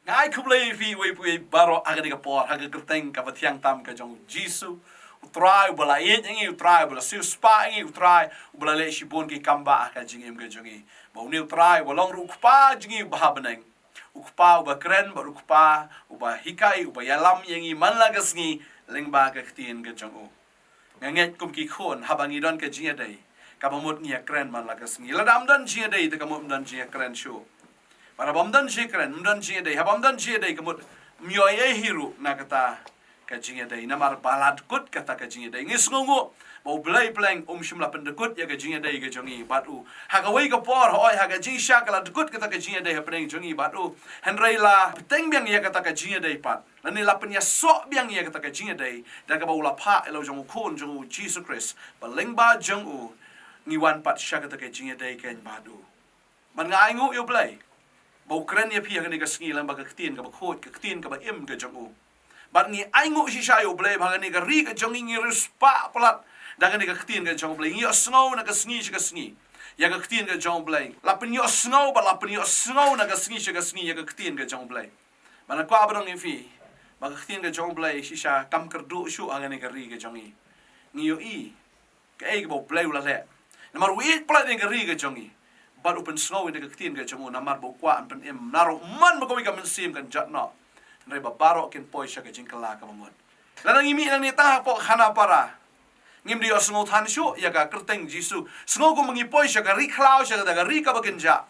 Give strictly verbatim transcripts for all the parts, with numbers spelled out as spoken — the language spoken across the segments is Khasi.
Nga ai khublei ïa phi uwei pa uwei baroh ha kane ka por, ha ka kyrteng kaba thiang tam ka jong U Jisu. U Trai uba la ïeit ïa ngi, U Trai uba la siewspah ïa ngi, U Trai uba la leh shibun ki kam bah ha ka jingim ka jong ngi. Ba une U Trai uba long ruh U Kpa jong ngi uba ha bneng, U Kpa uba kren bad U Kpa uba hikai, uba ïalam ïa ngi man la ka sngi lyngba ka ktien ka jong u. Nga ngeit kum ki khun, haba ngi don ka jingïadei, kaba mut ngi ïakren man la ka sngi. Lada ym don jingïadei te ka mut ym don jingïakren shuh. Bad haba ym don jingïakren, ym don jingïadei, haba ym don jingïadei ka mut ym ïoh ei ei hi ruh na kata ka jingïadei. Namar ba la dkut kata ka jingïadei. Ngi sngewnguh ba U Blei pleng um shym la pyndkut ïa ka jingïadei ka jong ngi bad u. Ha kawei ka por, hooid, ha ka jingshisha ka la dkut kata ka jingïadei hapdeng jong ngi bad u. Hynrei la bteng biang ïa kata ka jingïadei pat, lane la pynïasoh biang ïa kata ka jingïadei da kaba u la phah ïa la u jong u Khun jong u, Jisu Khrist, ba lyngba jong u ngi wan pat sha kata ka jingïadei keiñ bad u. Bad nga ainguh ïa U Blei ba u kren ïa phi ha kane ka sngi lyngba ka ktien kaba khuid, ka ktien kaba im ka jong u. Bad ngi ainguh shisha ïa U Blei ba ha kane ka ri ka jong ngi ngi riewspah palat da kane ka ktien ka jong U Blei. Ngi ïohsngew na ka sngi sha ka sngi ïa ka ktien ka jong U Blei. La pynïohsngew bad la pynïohsngew na ka sngi sha ka sngi ïa ka ktien ka jong U Blei. Bad nga kwah ban ong ïa phi ba ka ktien ka jong U Blei shisha kam kyrduh shuh ha kane ka ri ka jong ngi. Ngi ïohi kaei kaba U Blei u la leh. Namar u ïeit palat ïa ka ri ka jong ngi. Bad u pynsngew ïa ka ktien ka jong u, namar ba u kwah ban pynim. Naduh mynba kawei ka mynsiem kan jot noh, hynrei ba baroh kin poi sha ka jingkylla kaba mut. Lada ngi mih nangne tang hapoh khana para, ngim da ïohsngew than shuh ïa ka kyrteng Jisu. Sngew kumba ngi poi sha ka ri khlaw, sha kata ka ri kaba kynjah,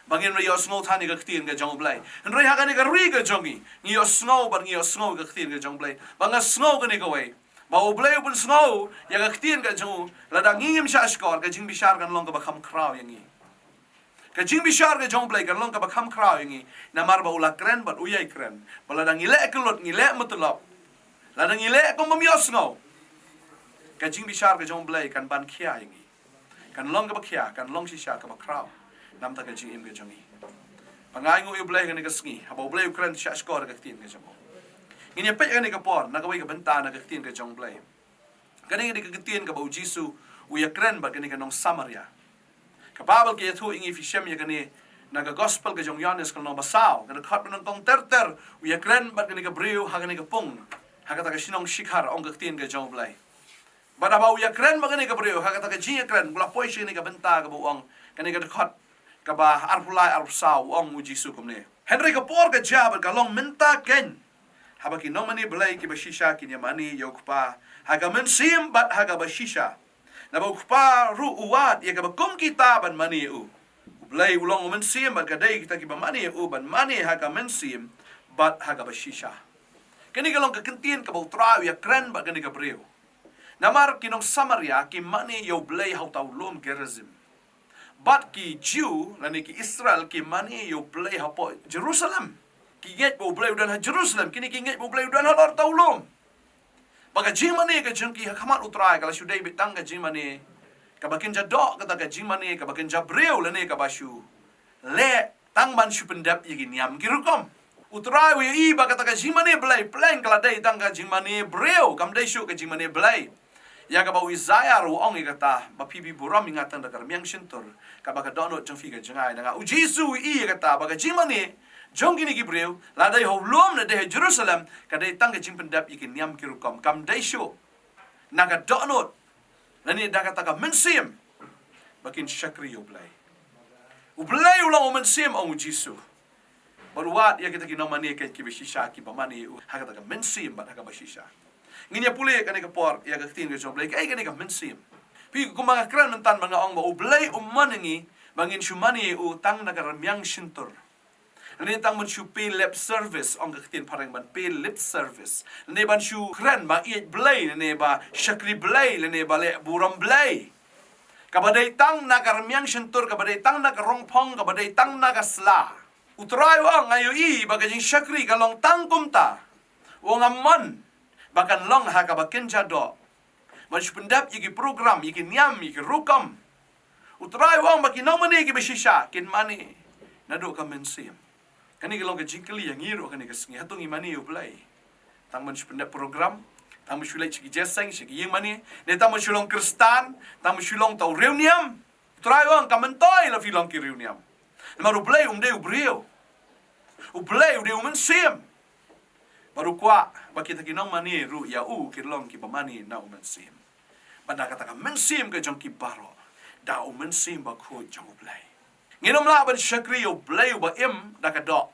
ba ngim da ïohsngew than ïa ka ktien ka jong U Blei. Hynrei ha kane ka ri ka jong ngi, ngi ïohsngew bad ngi ïohsngew ïa ka ktien ka jong U Blei. Ba nga sngew kane kawei, ba U Blei u pynsngew ïa ka ktien ka jong u. Lada ngi ngim shah shkor, ka jingbishar kan long kaba kham khraw ïa ngi. Ka jingbishar ka jong U Blei kan long kaba kham khraw ïa ngi. Namar ba u la kren bad u ïai kren. Ba lada ngi leh kyllut, ngi leh mutlop, lada ngi leh kum bym ïohsngew, ka jingbishar ka jong U Blei kan ban khia ïa ngi. Kan long kaba khia, kan long shisha kaba khraw na ka bynta ka jingim ka jong ngi. Bad nga ainguh ïa U Blei ha kane ka sngi, haba U Blei u kren shah shkor ka ktien ka jong u. Ngin ïa peit ha kane ka por na kawei ka bynta na ka ktien ka jong U Blei. Kane ka dei ka ktien kaba U Jisu u ïakren bad kane ka nong Samaria. Ka Baibl ka ïathuh ïa ngi, phi shem ïa kane na ka Gospel ka jong u Ïoannis, ka lynnong ba saw, ka dkhot ba nyngkong ter ter, u ïakren bad kane ka briew ha kane ka pung, ha kata ka shnong Sikhar, ong ka ktien ka jong U Blei. Bad haba u ïakren bad kane ka briew ha kata ka jingïakren, u la poi sha kane ka bynta kaba u ong, kane ka dkhot kaba arphew lai, arphew saw, u ong U Jisu kumne: Hynrei ka por ka jia bad ka long mynta keiñ, haba ki nongmane Blei kiba shisha kin ïamane ïa U Kpa ha ka mynsiem bad ha kaba shisha. Naba U Kpa ruh u wad ïa kiba kum kita ban mane ïa u. U Blei u long U Mynsiem, bad ka dei kita kiba mane ïa u ban mane ha ka mynsiem bad ha kaba shisha. Kane ka long ka ktien kaba U Trai u ïakren bad kane ka briew. Namar ki nong Samaria ki mane ïa U Blei ha uta u lum Gerizim. Bad ki Jiw lane ki Israel ki mane ïa U Blei hapoh Jerusalem. Ki ngeit ba U Blei u don ha Jerusalem, kine ki ngeit ba U Blei u don halor uta u lum. Ba ka jingmane ka jong ki ha khmat U Trai ka la shu dei beit tang ka jingmane kaba kynja doh, kata ka jingmane kaba kynja briew lane kaba shu leh tang ban shu pyndep ïa ki niam ki rukom. U Trai u ïohi ba kata ka jingmane Blei pleng ka la dei tang ka jingmane briew, kam dei shuh ka jingmane Blei. Ïa kaba u Isaiah ruh u ong ïa kata, ba phi phi burom ïa nga tang da ka rmiang shyntur, katba ka dohnud jong phi ka jngai na nga. U Jisu u ïohi ïa kata, ba ka jingmane jong kine ki briew, la dei ha u lum, la dei ha Jerusalem, ka dei tang ka jingpyndep ïa ki niam ki rukom, kam dei shuh na ka dohnud lane da kata ka mynsiem ba kin shakri ïa U Blei. U Blei u long U Mynsiem, ong U Jisu. Bad u wad ïa kita ki nongmane keiñ kiba shisha kiba mane ïa u ha kata ka mynsiem bad ha kaba shisha. Ngin ïa pule kane ka por ïa ka ktien ka jong U Blei, kaei kane ka mynsiem. Phi, kumba nga kren mynta ba nga ong ba U Blei u mon ïa ngi ba ngin shu mane ïa u tang da ka rmiang shyntur. Lane tang ban shu pay lip service, ong ka ktien phareng, ban pay lip service. Lane ban shu kren ba ïeit Blei, lane ba shakri Blei, lane ba leh burom Blei. Kaba dei tang na ka rmiang shyntur, kaba dei tang na ka rongphong, kaba dei tang na ka sla. U Trai u ong, nga ïohi ba ka jingshakri ka long tang kumta. U ong, nga mon ba kan long ha kaba kynja doh. Ban shu pyndep ïa ki program, ïa ki niam, ïa ki rukom. U Trai u ong ba ki nongmane kiba shisha kin mane naduh ka mynsiem. Kane ka long ka jingkylli ïa ngi ruh kane ka sngi, hato ngi mane ïa U Blei tang ban shu pyndep program, tang ban shu leit sha ki jingïaseng, sha ki ïingmane, ne tang ban shu long Khristan, tang ban shu long uta u riewniam? U Trai u ong, kam myntoi la phi long ki riewniam. Namar U Blei um dei u briew. U Blei u dei u Mynsiem. Bad u kwah ba kita ki nongmane ruh ïa u kin long kiba mane na u Mynsiem. Bad da kata ka mynsiem ka jong ki baroh, da u Mynsiem Bakhuid jong u Blei. Ngin ym lah ban shakri ïa u Blei uba im da ka doh.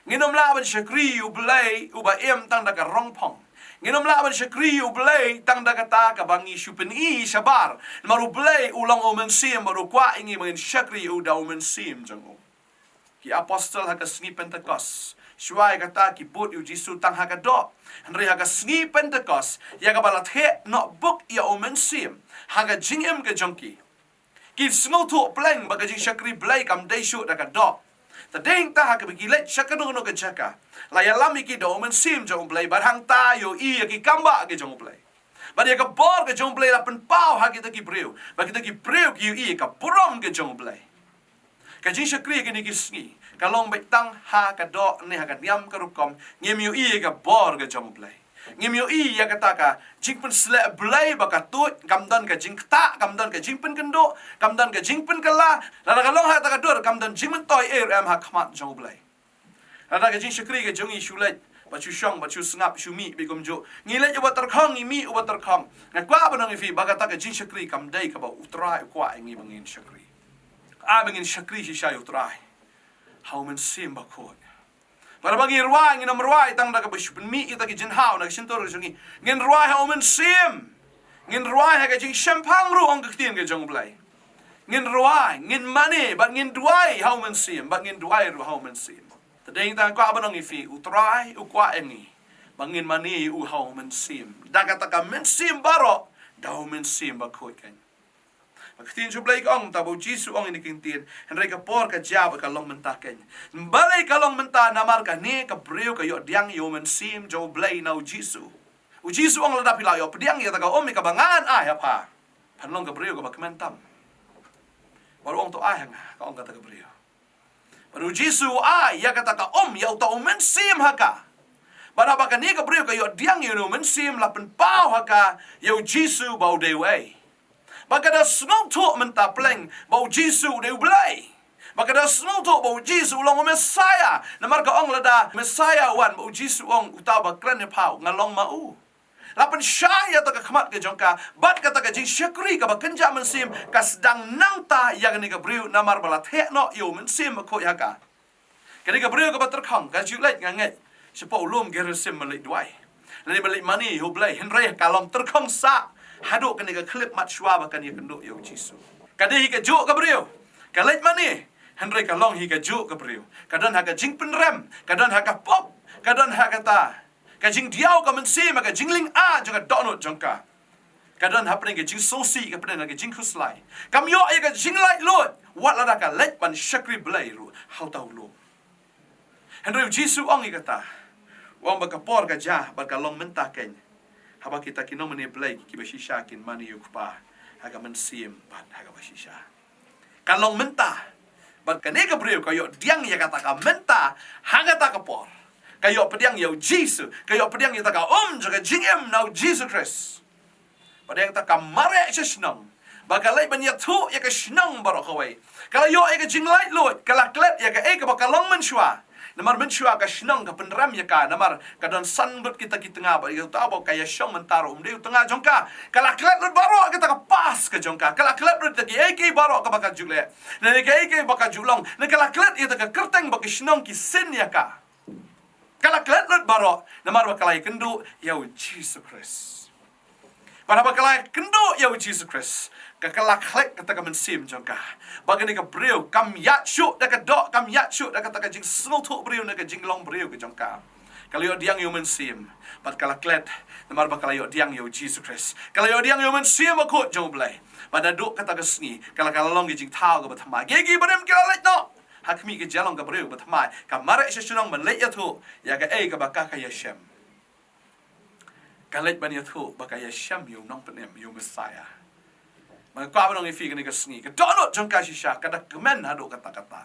Ngin ym lah ban shakri ïa u Blei uba im tang da ka rongphong. Ngin ym lah ban shakri ïa u Blei tang da kata kaba ngi shu pyni shabar. Namar u Blei u long u Mynsiem bad u kwah ïa ngi ba ngin shakri ïa u da u Mynsiem jong u. Ki apostol ha ka sngi Pentekost, shuwa ïa kata ki bud ïa u Jisu tang ha ka doh. Hynrei ha ka sngi Pentekost, ïa kaba la theh noh buk ïa u Mynsiem ha ka jingim ka jong ki, ki sngewthuh pleng ba ka jingshakri Blei kam dei shuh da ka doh. Te dei hangta ha kaba ki leit sha kano kano ka jaka, la ïalam ïa ki da u Mynsiem jong u Blei, bad hangta ïohi ïa ki kambah ka jong u Blei. Bad ïa ka bor ka jong u Blei la pynpaw ha kita ki briew, bad kita ki briew ki ïohi ïa ka burom ka jong u Blei. Ka jingshakri kine ki sngi ka long beit tang ha ka doh ne ha ka niam ka rukom, ngim ïohi ïa ka bor ka jong u Blei. Ngim ïohi ïa kata ka jingpynsleh Blei ba ka tuid, kam don ka jingktah, kam don ka jingpynkynduh, kam don ka jingpynkylla. Lada ka long ha kata ka dur, kam don jingmyntoi ei ruh em ha khmat jong u Blei. Lada ka jingshakri ka jong ngi shu leit bad shu shong bad shu sngap, shu mih bad kumjuh, ngi leit uba tyrkhong, ngi mih uba tyrkhong. Nga kwah ban ong ïa phi ba kata ka jingshakri kam dei kaba u Trai u kwah ïa ngi ba ngin shakri. Ai ba ngin shakri shisha ïa u Trai ha u Mynsiem Bakhuid. Bad haba ngi rwai, ngin ym rwai tang da kaba shu pynmih ïa kita ki jingthaw na ka shyntur ka jong ngi. Ngin rwai ha u Mynsiem. Ngin rwai ha ka jingshemphang ruh, ong ka ktien ka jong u Blei. Ngin rwai, ngin mane, bad ngin duwai ha u Mynsiem, bad ngin duwai ruh ha u Mynsiem. Te dei tang kwah ban ong ïa phi, u Trai u kwah ïa ngi ba ngin mane ïa u ha u Mynsiem, da kata ka mynsiem baroh, da u Mynsiem Bakhuid keiñ. Ka ktien jong u Blei ka ong, te ba u Jisu u ong ïa kine ki ktien, hynrei ka por ka jia bad ka long mynta keiñ. Balei ka long mynta? Namar kane ka briew ka ïoh pdiang ïa u Mynsiem jong u Blei na u Jisu. U Jisu u ong, lada phi la ïoh pdiang ïa kata ka um ïa kaba ngan ai ha pha, phan long ka briew kaba kmen tam. Bad u ong, to ai ha nga, ka ong kata ka briew. Bad u Jisu u ai ïa kata ka um, ïa uta u Mynsiem ha ka. Bad haba kane ka briew ka ïoh pdiang ïa une u Mynsiem, la pynpaw ha ka ïa u Jisu ba u dei uei. Ba ka da sngewthuh mynta pleng ba u Jisu u dei u Blei. Ba ka da sngewthuh ba u Jisu u long u Messiah. Namar ka ong, lada Messiah u wan, ba u Jisu u ong, uta uba kren ïa pha, nga long ma u. La pynshai ïa kata ka khmat ka jong ka, bad kata ka jingshakri kaba kynja mynsiem ka sdang nangta ïa kane ka briew, namar ba la theh noh ïa u Mynsiem Bakhuid ha ka. Kane ka briew kaba tyrkhong ka ju leit, nga ngeit, shapoh u lum Gerisim ban leit duwai, lane ban leit mane ïa u Blei, hynrei ka long tyrkhong sah haduh kane ka khyllipmat shuwa ba kan ïakynduh ïa u Jisu. Ka dei hi kajuh ka briew, ka leit mane, hynrei ka long hi kajuh ka briew. Ka don ha ka jingpynrem, ka don ha ka pop, ka don ha kata ka jingdiaw ka mynsiem, ka jinglynga jong ka dohnud jong ka. Ka don hapdeng ka jingsngewsih, ka pdeng ka jingkhuslai. Kam ïoh ïa ka jinglaitluid wat lada ka leit ban shakri Blei ruh ha uta u lum. Hynrei u Jisu u ong ïa kata, u ong ba ka por ka jia bad ka long mynta keiñ, haba kita ki nongmane Blei kiba shisha kin mane ïa u Kpa ha ka mynsiem bad ha kaba shisha. Ka long mynta. Bad kane ka briew ka ïoh pdiang ïa kata ka mynta ha kata ka por. Ka ïoh pdiang ïa u Jisu, ka ïoh pdiang ïa kata ka um jong ka jingim na u Jisu Khrist. Bad ïa kata ka mareh sha shnong, ba ka leit ban ïathuh ïa ka shnong baroh kawei. Ka la ïoh ïa ka jinglaitluid, ka la klet ïa kaei kaba ka long mynshuwa. Namar mynshuwa ka shnong ka pynrem ïa ka, namar ka don san ngut kita ki tnga, bad ïa uta uba ka ïashong mynta ruh um dei u tnga jong ka. Ka la klet lut baroh kita ka past ka jong ka. Ka la klet lut kita kiei kiei baroh kaba ka ju leh, ne kiei kiei ba ka ju long, ne ka la klet ïa kita ka kyrteng ba ki shnong ki sin ïa ka. Ka la klet lut baroh namar ba ka la ïakynduh ïa u Jisu Khrist. Bad haba ka la ïakynduh ïa u Jisu Khrist, ka, ka la klet kata ka mynsiem jong ka. Ba kane ka briew kam ïaid shuh da ka doh, kam ïaid shuh da kata ka jingsngewthuh briew ne ka jinglong briew ka jong ka. Ka la ïoh pdiang ïa u Mynsiem, bad ka la klet namar ba ka la ïoh pdiang ïa u Jisu Khrist. Ka la ïoh pdiang ïa u Mynsiem Bakhuid jong u Blei. Bad naduh kata ka sngi ka la, ka la long ka jingthaw kaba thymmai. Kiei kiei barim ki la leit noh ha khmih ka jinglong ka briew ba thymmai. Ka mareh sha shnong ban leit ïathuh ïa kaei kaba ka, ka ïashem. Ka leit ban ïathuh ba ka ïashem ïa u Nongpynim, ïa u Messiah. Bad nga kwah ban ong ïa phi kane ka sngi, ka dohnud jong ka shisha ka da kmen haduh katta katta.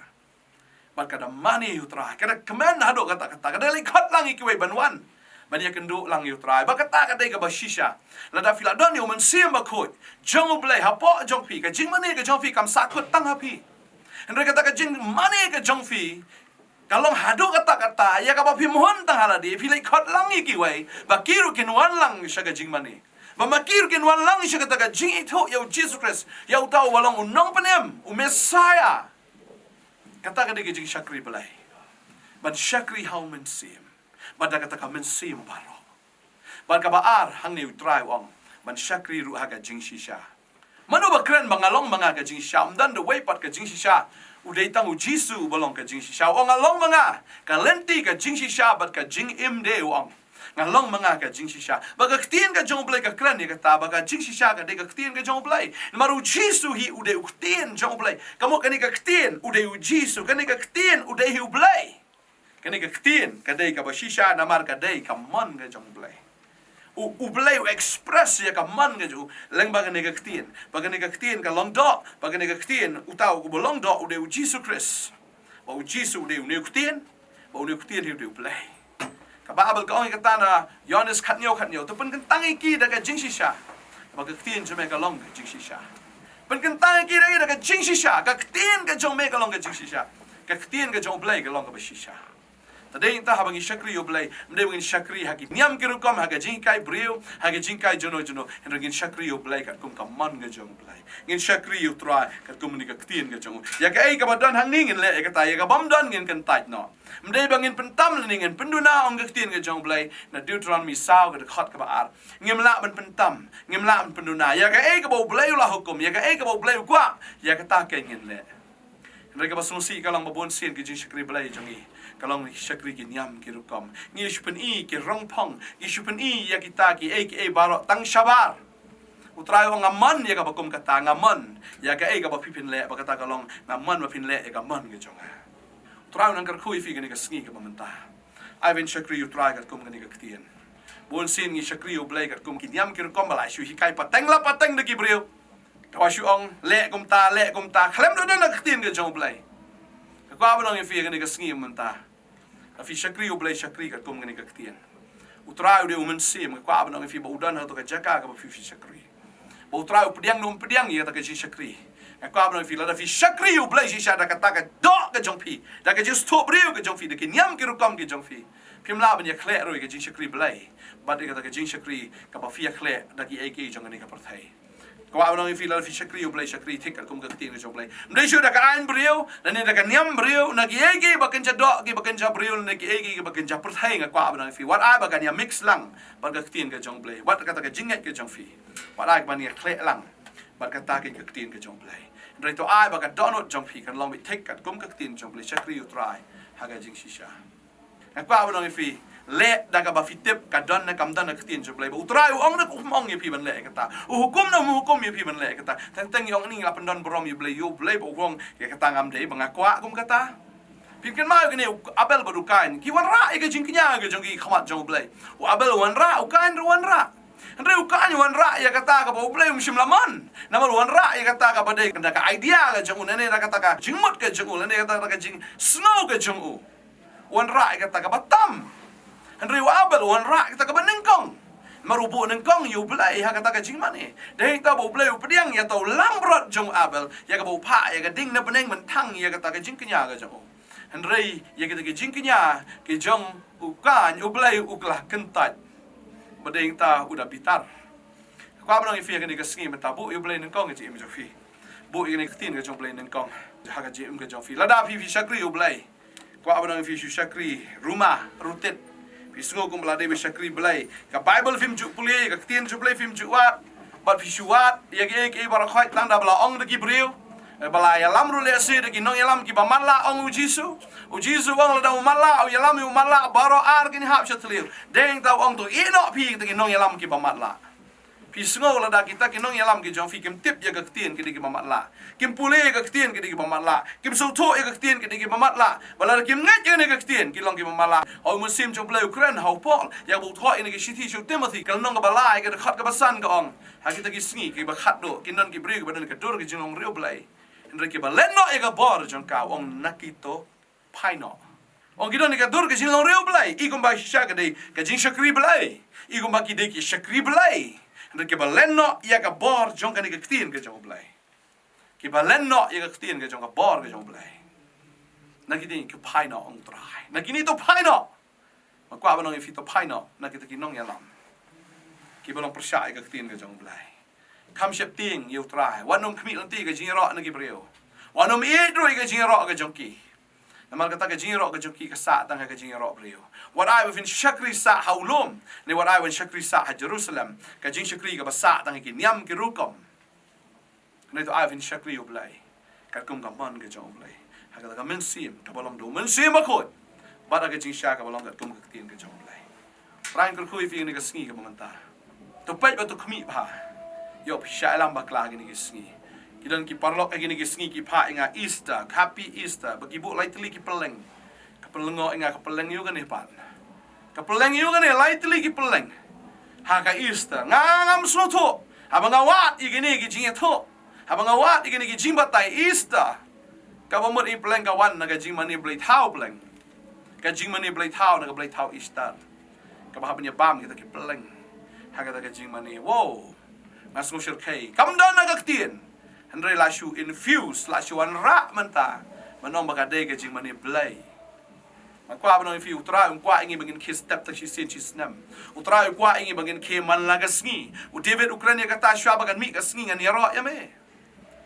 Bad ka da mane ïa u Trai, ka da kmen haduh katta katta, ka da leit khot lang ïa kiwei ban wan ban ïakynduh lang ïa u Trai. Bad kata ka dei kaba shisha. Lada phi la don ïa u Mynsiem Bakhuid jong u Blei hapoh jong phi, ka jingmane ka jong phi kam sahkut tang ha phi. Hynrei kata ka jingmane ka jong phi Ka long haduh katta katta, ïa kaba phim hun tang ha lade, phi leit khot lang ïa kiwei, ba ki ruh kin wan lang sha ka jingmane. Ba ma ki ruh kin wan lang sha kata ka jingithuh ïa u Jisu Khrist, ïa uta uba long u nongpynim, u Messiah. Kata ka dei ka jingshakri Blei. Ban shakri ha u Mynsiem. Bad da kata ka mynsiem baroh. Bad kaba ar hangne u Trai u ong, ban shakri ruh ha ka jingshisha. Mano ba kren ba nga long ma nga ka jingshisha? Ym don da uwei pat ka jingshisha. U dei tang u Jisu uba long ka jingshisha. U ong, nga long ma nga ka lynti, ka jingshisha bad ka jingim de, u ong. Nga long ma nga ka jingshisha. Ba ka ktien ka jong u Blei ka kren ïa kata, ba ka jingshisha ka dei ka ktien ka jong u Blei. Namar u Jisu hi u dei u ktien jong u Blei. Ka mut kane ka ktien u dei u Jisu, kane ka ktien u dei hi u Blei. Kane ka ktien ka dei kaba shisha namar ka dei ka mon ka jong u Blei. U, u Blei u express ïa ka mon ka jong u lyngba kane ka ktien. Ba kane ka ktien ka long doh, ba kane ka ktien, uta uba long doh u dei u Jisu Khrist. Ba u Jisu u dei une u ktien, ba une u ktien hi u dei u Blei. Ka Baibl ka ong ïa kata na Ïoannis khathynñiew khathynñiew, to pynkyntang ïa ki da ka jingshisha. Ba ka ktien jong me ka long ka jingshisha. Pynkyntang ïa ki da ka jingshisha, ka ktien ka jong me ka long ka jingshisha. Ka ktien ka jong u Blei ka long kaba shisha. Te dei ïa kata haba ngi shakri ïa u Blei, ym dei ba ngin shakri ha ki niam ki rukom, ha ka jinghikai briew, ha ka jinghikai juno juno. Hynrei ngin shakri ïa u Blei katkum ka mon ka jong u Blei. Ngin shakri ïa u Trai katkum kane ka ktien ka jong u. Ïa kaei kaba don hangne ngin leh ïa kata, ïa kabym don ngin kyntait noh. Ym dei ba ngin pyntam lane ngin pynduna, ong ka ktien ka jong u Blei na Deuteronomi saw ka dkhot kaba ar. Ngim lah ban pyntam, ngim lah ban pynduna ïa kaei kaba u Blei u la hukum, ïa kaei kaba u Blei u kwah, ïa kata keiñ ngin leh. Hynrei kaba sngewsih ka long ba bun sien ki jingshakri Blei jong ngi ka long shakri ki niam ki rukom. Ngi shu pyni ki rongphong, ngi shu pyni ïa kita kiei kiei baroh tang shabar. U Trai u ong, nga mon ïa kaba kum kata, nga mon ïa kaei kaba phi phin leh, ba kata ka long, nga mon ba phin leh ïa ka mon ka jong nga. U Trai u nang kyrkhu ïa phi kane ka sngi kaba mynta. Ai ban shakri ïa u Trai katkum kane ka ktien. Bun sien ngi shakri ïa u Blei katkum ki niam ki rukom ba la shu hikai pateng la pateng da ki briew. Te wat shu ong, leh kumta, leh kumta, khlem da don ha ka ktien ka jong u Blei. Nga kwah ban ong ïa phi kane ka sngi mynta, lada phi shakri ïa u Blei, shakri katkum kane ka ktien. U Trai u dei u Mynsiem, nga kwah ban ong ïa phi ba u don ha kato ka jaka kaba phi, phi shakri. Ba u Trai u pdiang ne um pdiang ïa kata ka jingshakri. Nga kwah ban ong ïa phi, lada phi shakri ïa u Blei shisha da kata ka doh ka jong phi, da ka jingsngewthuh briew ka jong phi, da ki niam ki rukom ki jong phi, phim lah ban ïakhleh ruh ïa ka jingshakri Blei bad ïa kata ka jingshakri kaba phi ïakhleh da kiei kiei jong kane ka pyrthei. Kwah ban ong ïa phi, lada phi shakri ïa u Blei, shakri thik katkum ka ktien ka jong u Blei. Ym dei shuh da ka aiñ briew, lane da ka niam briew, na kiei kiei ba kynja doh, kiba kynja briew, lane kiei kiei ba kynja pyrthei, nga kwah ban ong ïa phi, wat ai ba kan ïa mix lang bad ka ktien ka jong u Blei, wat kata ka jingngeit ka jong phi, wat ai ban ïakhleh lang bad kata ka ktien ka jong u Blei. Hynrei to ai ba ka dohnud jong phi kan long beit thik katkum ka ktien jong u Blei, shakri ïa u Trai ha ka jingshisha. Nga kwah ban ong ïa phi, leh da kaba phi tip ka don ne kam don ha ka ktien jong u Blei. Ba u Trai u ong ne um ong ïa phi ban leh ïa kata, u hukum ne um hukum ïa phi ban leh ïa kata. Teng teng ngi ong, ngi la pyndon burom ïa u Blei, ïa u Blei ba u ong ïa kata, ngam dei ba nga kwah kum kata. Phin kynmaw ïa kine u Abel bad u Kain, ki wanrah ïa ka jingkñia ka jong ki ha khmat jong u Blei. U Abel u wanrah, u Kain ruh u wanrah. Hynrei u Kain u wanrah ïa kata kaba u Blei um shym la mon. Namar u wanrah ïa kata kaba dei da ka idea ka jong u, lane da kata ka jingmut ka jong u, lane da kata ka jingsngew ka jong u. U wanrah ïa kata kaba tam. Hynrei u Abel u wanrah ïa kata kaba nyngkong. Namar u buh nyngkong ïa u Blei ha kata ka jingmane. Dei ïa kata ba u Blei u pdiang ïa uta u langbrot jong u Abel, ïa kaba u phah ïa ka ding na bneng ban thang ïa kata ka jingkñia ka jong u. Hynrei ïa kita ki jingkñia ki jong u Kain, u Blei u kylla kyntait. Ba dei ïa kata u da bitar. Kwah ban ong ïa phi ha kane ka sngi mynta, buh ïa u Blei nyngkong ha ka jingim jong phi. Buh ïa kane ka ktien ka jong u Blei nyngkong ha ka jingim ka jong phi. Lada phi, phi shakri ïa u Blei, kwah ban ong ïa phi, shu shakri ruma rutit. Phi sngew kumba la dei ban shakri Blei. Ka Baibl phim ju pule, ka ktien jong u Blei phim ju wad. Bad phi shu wad ïa kiei kiei baroh khoit tang da ba la ong da ki briew. Ba la ïalam ruh lehse da ki nongïalam kiba matlah, ong u Jisu. U Jisu u ong lada u matlah u ïalam ïa u matlah, baroh ar kin hap sha thliew. Dei ïa kata u ong to ïeh noh phi kita ki nongïalam kiba matlah. Phi sngew lada kita ki nongïalam ki jong phi kim tip ïa ka ktien, ki dei kiba matlah. Kim pule ïa ka ktien, ki dei kiba matlah. Kim sngewthuh ïa ka ktien, ki dei kiba matlah. Ba lada kim ngeit ïa kane ka ktien, ki long kiba matlah. Haba u Mynsiem jong u Blei u kren ha u Paul, ïa ba u thoh ïa kane ka shithi sha u Timothy, ka lynnong kaba lai, ka dkhot kaba san ka ong, ha kita ki sngi kiba khatduh kin don ki briew kiba don ka dur ka jinglong riewblei. Hynrei kiba leh noh ïa ka bor jong ka, u ong na ki to phai noh. Ong ki don ïa ka dur ka jinglong riewblei, i kumba shisha ka dei ka jingshakri Blei. I kumba ki dei ki shakri Blei. Hynrei kiba leh noh ïa ka bor jong kane ka ktien ka jong u Blei. Kiba leh noh ïa ka ktien ka jong, ka bor ka jong u Blei. Na kine to phai noh, ong Trai. Na kine to phai noh. Nga kwah ban ong ïa phi to phai noh na kita ki nongïalam kiba long pyrshah ïa ka ktien ka jong U Blei. Kham sheptieng ïa U Trai. Wat nym khmih lynti ka jingïaroh na ki briew. Wat nym ïeit ruh ïa ka jingïaroh ka jong ki. Namar kata ka jingïaroh ka jong ki ka sah tang ha ka jingïaroh briew. Wat ai ba phin shakri sah ha u lum, ne wat ai ban shakri sah ha Jerusalem. Ka jingshakri kaba sah tang ha ki niam ki rukom. Kane to ai ba phin shakri U Blei katkum ka mon ka jong U Blei, ha kata ka mynsiem kaba long da U Mynsiem Bakhuid, bad ha ka jingshisha kaba long katkum ka ktien ka jong U Blei. Trai, nga kyrkhu ïa phi kane ka sngi kaba mynta. To peit bad to khmih bha. Ïoh phi shah ïalam bakla ha kine ki sngi. Ki don ki paralok ha kine ki sngi ki phah ïa nga Easter, Happy Easter, ba ki buh lai tylli ki pylleng. Ka pylleng, ong ïa nga, ka pylleng ïa u kane pat. Ka pylleng ïa u kane lai tylli ki pylleng ha ka Easter. Nga ngam sngewthuh. Haba nga wad ïa kine ki jingïathuh, haba nga wad ïa kine ki jingbatai Easter, kaba mut i pylleng ka wan na ka jingmane blei thaw pylleng. Ka jingmane blei thaw na ka blei thaw Easter, kaba hap ban ïa bam kita ki pylleng ha kata ka jingmane. Wow. Nga sngewshyrkhei. Kam don ha ka ktien. Hynrei la shu infuse, la shu wanrah mynta. Mynta ba ka dei ka jingmane blei. Nga kwah ban ong ïa phi, U Trai um kwah ïa ngi ba ngin khie step tang shisien shisnem. U Trai u kwah ïa ngi ba ngin khie man la ka sngi. U David u kren ïa kata, shuwa ba kan mih ka sngi ngan ïaroh ïa me.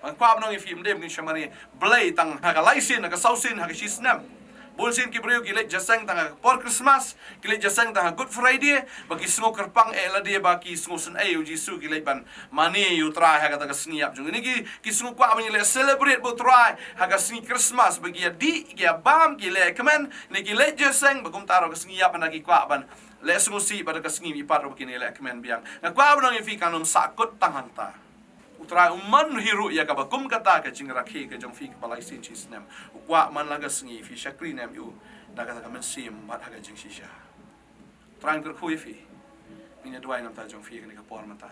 Nga kwah ban ong ïa phi, ym dei ba ngin shah mane blei tang ha ka lai sien, ha ka saw sien, ha ka shisnem. Bun sien ki briew ki leit jingïaseng tang ha ka por Christmas, ki leit jingïaseng tang ha Good Friday, ba ki sngew kyrpang eh lade ba ki sngew sngewsih ïa U Jisu, ki leit ban mane ïa U Trai ha kata ka sngi ïap jong ngi. Ki, ki sngew kwah ban ïaleh celebrate bad U Trai ha ka sngi Christmas, ba ki ïadih, ki ïabam, ki leh kmen, ne ki leit jingïaseng, ba kumta ruh ka sngi ïap hana ki kwah ban leh sngewsih, bad ka sngi mihpat ruh ba kin ïaleh kmen biang. Nga kwah ban ong ïa phi, kan ym sahkut tang hangta. U Trai um mon hi ruh ïa kaba kum kata ka jingrakhe ka jong phi kaba lai sien shisnem. U kwah man la ka sngi phi shakri ne em ïa u da kata ka mynsiem bad ha ka jingshisha. Trai, nga kyrkhu ïa phi. Ngin ïa duwai namar jong phi ha kane ka por mynta.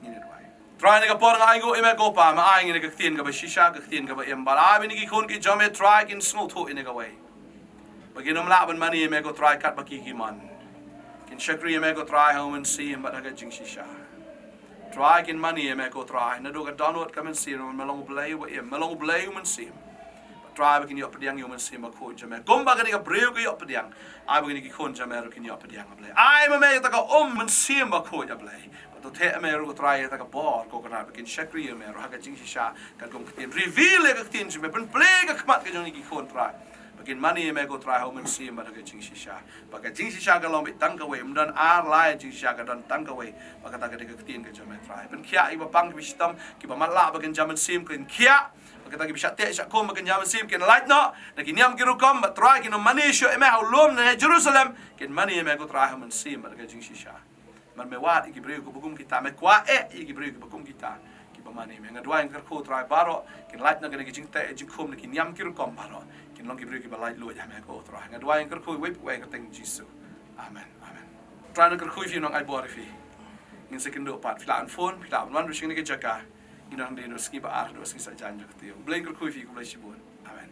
Ngin ïa duwai. Trai, ha kane ka por nga ainguh ïa me ko Pa, me ai ïa ngi kane ka ktien kaba shisha, ka ktien kaba im, bad ai ba kine ki khun ki jong me Trai kin sngewthuh ïa kane kawei, ba kin ym lah ban mane ïa me ko Trai katba ki ki mon. Kin shakri ïa me ko Trai ha U Mynsiem bad ha ka jingshisha. Trai, kin mane ïa me ko Trai naduh ka dohnud ka mynsiem, me long U Blei uba im, me long U Blei U Mynsiem. Trai, ba kin ïoh pdiang ïa U Mynsiem Bakhuid jong me kumba kane ka briew ka ïoh pdiang. Ai ba kine ki khun jong me ruh kin ïoh pdiang, A Blei. Ai ma me ïa kata ka um Mynsiem Bakhuid, A Blei. Bad to theh ïa me ruh Trai ïa kata ka bor ko Trai, ba kin shakri ïa me ruh ha ka jingshisha, katkum ka ktien. Reveal ïa ka ktien jong me, pynplie ïa ka khmat ka jong kine ki khun Trai, ba kin mane ïa me ko Trai ha U Mynsiem bad ha ka jingshisha. Ba ka jingshisha ka long beit tang kawei, ym don ar lai jingshisha, ka don tang kawei. Ba kata ka dei ka ktien ka jong me Trai. Pynkhiah ïa kiba pang, kiba shitom, kiba matlah ba kin jam mynsiem, kin khiah. Ba kata kiba shah teh shah kum ba kin jam mynsiem kin lait noh na ki niam ki rukom, bad Trai kin ym mane shuh ïa me ha u lum ne ha Jerusalem, kin mane ïa me ko Trai ha U Mynsiem bad ha ka jingshisha. Namar me wad ïa ki briew kiba kum kita, me kwah eh ïa ki briew kiba kum kita, kiba mane ïa me. Nga duwai, nga kyrkhu Trai, baroh kin lait na kane ka jingteh jingkhum na ki niam ki rukom baroh, kin long ki briew kiba laitluid ha me ko Trai. Nga duwai, nga kyrkhu iwei pa iwei ha ka kyrteng Jisu. Amen. Amen. Trai un kyrkhu ïa phi, un ai bor ïa phi. Ngin sa ïakynduh pat, phi lah ban phone, phi lah ban wan ruh sha kane ka jaka. Ngin ïa ïakynduh ha ka sngi ba ar, ha ka sngi Saitjaiñ jong ka taïew. Blei un kyrkhu ïa phi, khublei shibun. Amen.